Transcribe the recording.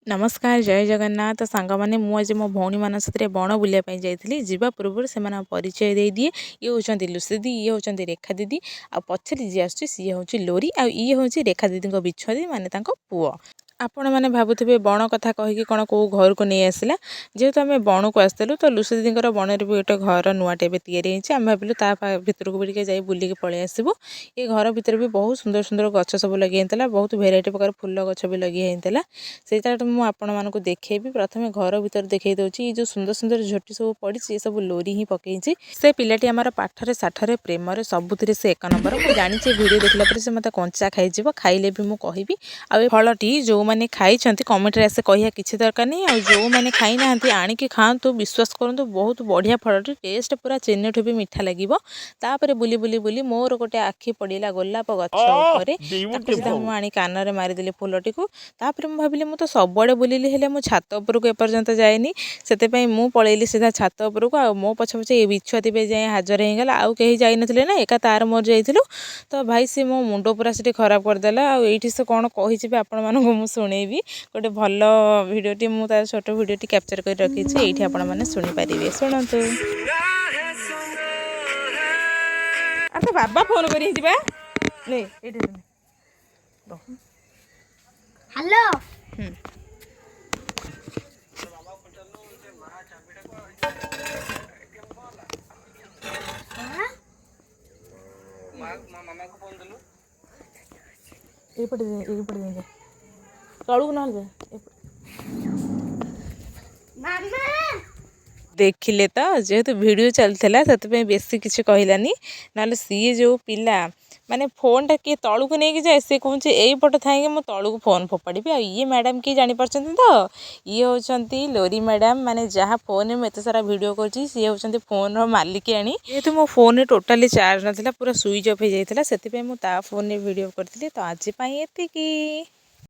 ନମସ୍କାର, ଜୟ ଜଗନ୍ନାଥ ସାଙ୍ଗମାନେ। ମୁଁ ଆଜି ମୋ ଭଉଣୀମାନଙ୍କ ସାଥିରେ ବଣ ବୁଲିବା ପାଇଁ ଯାଇଥିଲି। ଯିବା ପୂର୍ବରୁ ସେମାନଙ୍କ ପରିଚୟ ଦେଇଦିଏ। ଇଏ ହେଉଛନ୍ତି ଲୁସି ଦିଦି, ଇଏ ହେଉଛନ୍ତି ରେଖା ଦିଦି, ଆଉ ପଛରେ ଯିଏ ଆସୁଛି ସିଏ ହେଉଛି ଲୋରି, ଆଉ ଇଏ ହେଉଛି ରେଖା ଦିଦିଙ୍କ ବିଛୁଆତି, ମାନେ ତାଙ୍କ ପୁଅ। ଆପଣମାନେ ଭାବୁଥିବେ ବଣ କଥା କହିକି କ'ଣ କେଉଁ ଘରକୁ ନେଇ ଆସିଲା। ଯେହେତୁ ଆମେ ବଣକୁ ଆସିଥିଲୁ, ତ ଲୁସି ଦିଦିଙ୍କର ବଣରେ ବି ଗୋଟେ ଘର ନୂଆଟେ ଏବେ ତିଆରି ହେଇଛି। ଆମେ ଭାବିଲୁ ତା ଭିତରକୁ ବି ଟିକେ ଯାଇ ବୁଲିକି ପଳେଇ ଆସିବୁ। ଏ ଘର ଭିତରେ ବି ବହୁତ ସୁନ୍ଦର ସୁନ୍ଦର ଗଛ ସବୁ ଲଗେଇ ହେଇଥିଲା, ବହୁତ ଭେରାଇଟି ପ୍ରକାର ଫୁଲ ଗଛ ବି ଲଗେଇ ହେଇଥିଲା। ସେଇଟା ମୁଁ ଆପଣମାନଙ୍କୁ ଦେଖେଇବି। ପ୍ରଥମେ ଘର ଭିତରେ ଦେଖେଇ ଦେଉଛି। ଏଇ ଯେଉଁ ସୁନ୍ଦର ସୁନ୍ଦର ଝୋଟି ସବୁ ପଡ଼ିଛି, ଏସବୁ ଲୋରି ହିଁ ପକେଇଛି। ସେ ପିଲାଟି ଆମର ପାଠରେ, ସାଠରେ, ପ୍ରେମରେ ସବୁଥିରେ ସେ ଏକ ନମ୍ବର। ମୁଁ ଜାଣିଛି ଭିଡ଼ିଓ ଦେଖିଲା ପରେ ସେ ମୋତେ କଞ୍ଚା ଖାଇଯିବ, ଖାଇଲେ ବି ମୁଁ କହିବି। ଆଉ ଏ ଫଳଟି ଯେଉଁମାନେ ଖାଇଛନ୍ତି, କମେଣ୍ଟରେ ଆସି କହିବା କିଛି ଦରକାର ନାହିଁ। ଆଉ ଯେଉଁମାନେ ଖାଇନାହାନ୍ତି, ଆଣିକି ଖାଆନ୍ତୁ। ବିଶ୍ୱାସ କରନ୍ତୁ, ବହୁତ ବଢ଼ିଆ ଫଳଟି, ଟେଷ୍ଟ ପୁରା ଚିନିଠୁ ବି ମିଠା ଲାଗିବ। ତାପରେ ବୁଲି ବୁଲି ବୁଲି ମୋର ଗୋଟେ ଆଖି ପଡ଼ିଲା ଗୋଲାପ ଗଛ ଉପରେ। ତାକୁ ସିଧା ମୁଁ ଆଣି କାନରେ ମାରିଦେଲି ଫୁଲଟିକୁ। ତାପରେ ମୁଁ ଭାବିଲି, ମୁଁ ତ ସବୁଆଡ଼େ ବୁଲିଲି, ହେଲେ ମୁଁ ଛାତ ଉପରକୁ ଏପର୍ଯ୍ୟନ୍ତ ଯାଇନି। ସେଥିପାଇଁ ମୁଁ ପଳେଇଲି ସିଧା ଛାତ ଉପରକୁ, ଆଉ ମୋ ପଛେ ପଛେ ଏ ବିଛୁଆତି ବି ଯାଇ ହାଜର ହେଇଗଲା। ଆଉ କେହି ଯାଇନଥିଲେ ନା, ଏକା ତାର ମୋର ଯାଇଥିଲୁ। ତ ଭାଇ, ସେ ମୋ ମୁଣ୍ଡ ପୁରା ସେଠି ଖରାପ କରିଦେଲା। ଆଉ ଏଇଠି ସେ କ'ଣ କହିଛି ବି ଆପଣମାନଙ୍କୁ ମୁଁ ଶୁଣେଇବି। ଗୋଟେ ଭଲ ଭିଡ଼ିଓଟି, ମୁଁ ତାର ଛୋଟ ଭିଡ଼ିଓଟି କ୍ୟାପଚର୍ କରି ରଖିଛି ଏଇଠି, ଆପଣମାନେ ଶୁଣିପାରିବେ। ଶୁଣନ୍ତୁ। ଆରେ, ତ ବାବା ଫୋନ୍ କରି ଯିବା ନେ ଏଇଠି। ହ୍ୟାଲୋ। ହୁଁ। ହଁ। ଏଇପଟେ ଦେ, ଏଇପଟେ ଦେ, ତଳକୁ ନହେଲେ ଯା ଏପଟେ। ମାମା। ଦେଖିଲେ ତ, ଯେହେତୁ ଭିଡ଼ିଓ ଚାଲିଥିଲା ସେଥିପାଇଁ ବେଶୀ କିଛି କହିଲାନି, ନହେଲେ ସିଏ ଯେଉଁ ପିଲା, ମାନେ ଫୋନ୍ଟା କିଏ ତଳକୁ ନେଇକି ଯାଏ? ସିଏ କହୁଛି ଏଇପଟେ ଥାଇକି ମୁଁ ତଳକୁ ଫୋନ୍ ଫୋପାଡ଼ିବି। ଆଉ ଇଏ ମ୍ୟାଡ଼ାମ୍ କିଏ ଜାଣିପାରୁଛନ୍ତି ତ? ଇଏ ହେଉଛନ୍ତି ଲୋରି ମ୍ୟାଡ଼ାମ୍, ମାନେ ଯାହା ଫୋନ୍ରେ ମୁଁ ଏତେ ସାରା ଭିଡ଼ିଓ କରୁଛି, ସିଏ ହେଉଛନ୍ତି ଫୋନ୍ର ମାଲିକିଆଣି। ଯେହେତୁ ମୋ ଫୋନ୍ରେ ଟୋଟାଲି ଚାର୍ଜ ନଥିଲା, ପୁରା ସୁଇଚ୍ ଅଫ୍ ହେଇଯାଇଥିଲା, ସେଥିପାଇଁ ମୁଁ ତା ଫୋନ୍ରେ ଭିଡ଼ିଓ କରିଥିଲି। ତ ଆଜି ପାଇଁ ଏତିକି।